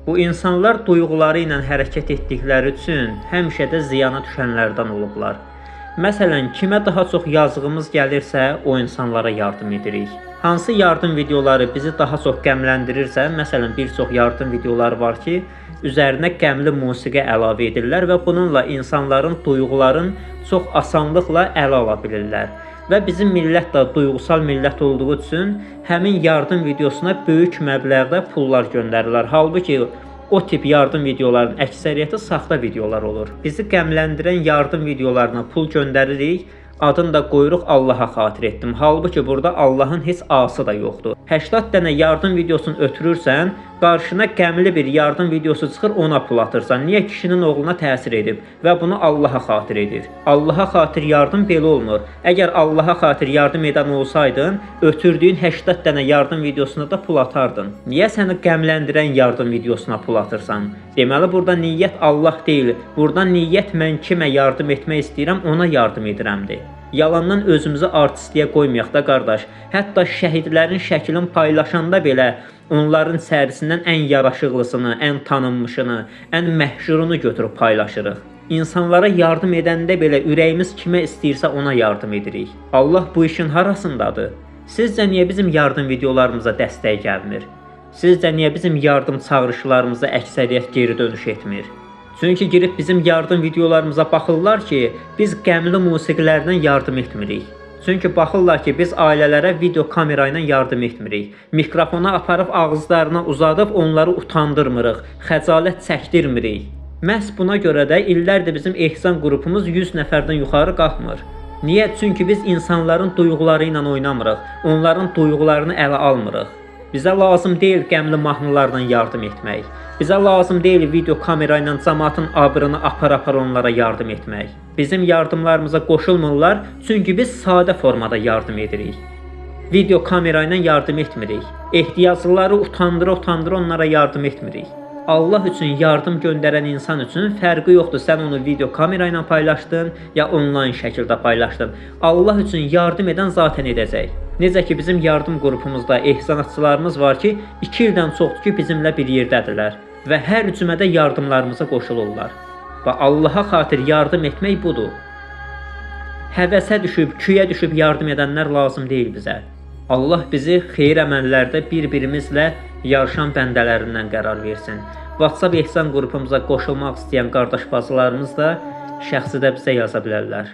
Bu insanlar duyğuları ilə hərəkət etdikləri üçün həmişə də ziyana düşənlərdən olublar. Məsələn, kimə daha çox yazığımız gəlirsə, o insanlara yardım edirik. Hansı yardım videoları bizi daha çox qəmləndirirsə, məsələn, bir çox yardım videoları var ki, üzərinə qəmli musiqi əlavə edirlər və bununla insanların duyğuların çox asanlıqla ələ ala bilirlər. Və bizim millət də duyğusal millət olduğu üçün həmin yardım videosuna böyük məbləğdə pullar göndərirlər. Halbuki o tip yardım videolarının əksəriyyəti saxta videolar olur. Bizi qəmləndirən yardım videolarına pul göndəririk, adını da qoyuruq Allaha xatir etdim. Halbuki burada Allahın heç ası da yoxdur. 80 dənə yardım videosunu ötürürsən, qarşına qəmli bir yardım videosu çıxır, ona pul atırsan. Niyə? Kişinin oğluna təsir edib və bunu Allaha xatir edir. Allaha xatir yardım belə olmur. Əgər Allaha xatir yardım edən olsaydın, ötürdüyün 80 dənə yardım videosuna da pul atardın. Niyə səni qəmləndirən yardım videosuna pul atırsan? Deməli burada niyyət Allah deyil. Burada niyyət mən kimə yardım etmək istəyirəm, ona yardım edirəmdir. Yalandan özümüzü artistliyə qoymayaq da qardaş. Hətta şəhidlərin şəklini paylaşanda belə onların içərisindən ən yaraşıqlısını, ən tanınmışını, ən məşhurunu götürüb paylaşırıq. İnsanlara yardım edəndə belə ürəyimiz kimə istəyirsə ona yardım edirik. Allah bu işin harasındadır? Sizcə niyə bizim yardım videolarımıza dəstək gəlmir? Sizcə niyə bizim yardım çağırışlarımıza əksəriyyət geri dönüş etmir? Çünki girib bizim yardım videolarımıza baxırlar ki, biz qəmli musiqilərdən yardım etmirik. Çünki baxırlar ki, biz ailələrə video kamera ilə yardım etmirik. Mikrofona aparıb ağızlarına uzadıb onları utandırmırıq, xəcalət çəkdirmirik. Məhz buna görə də illərdir bizim ehsan qrupumuz 100 nəfərdən yuxarı qalxmır. Niyə? Çünki biz insanların duyğuları ilə oynamırıq, onların duyğularını ələ almırıq. Bizə lazım deyil qəmli mahnılarla yardım etmək. Bizə lazım deyil video kamera ilə cəmaatın abrını apara-apara onlara yardım etmək. Bizim yardımlarımıza qoşulmurlar, çünki biz sadə formada yardım edirik. Video kamera ilə yardım etmirik. Ehtiyaclıları utandıra-utandıra onlara yardım etmirik. Allah üçün yardım göndərən insan üçün fərqi yoxdur. Sən onu video kamera ilə paylaşdın, ya onlayn şəkildə paylaşdın. Allah üçün yardım edən zaten edəcək. Necə ki bizim yardım qrupumuzda ehsanatçılarımız var ki, 2 ildən çoxdur ki bizimlə bir yerdədirlər və hər cümədə yardımlarımıza qoşulurlar. Və Allaha xatir yardım etmək budur. Həvəsə düşüb, küyə düşüb yardım edənlər lazım deyil bizə. Allah bizi xeyir əməllərdə bir-birimizlə yarışan bəndələrindən qərar versin. WhatsApp ehsan qrupumuza qoşulmaq istəyən qardaş bacılarımız da şəxsi də bizə yaza bilərlər.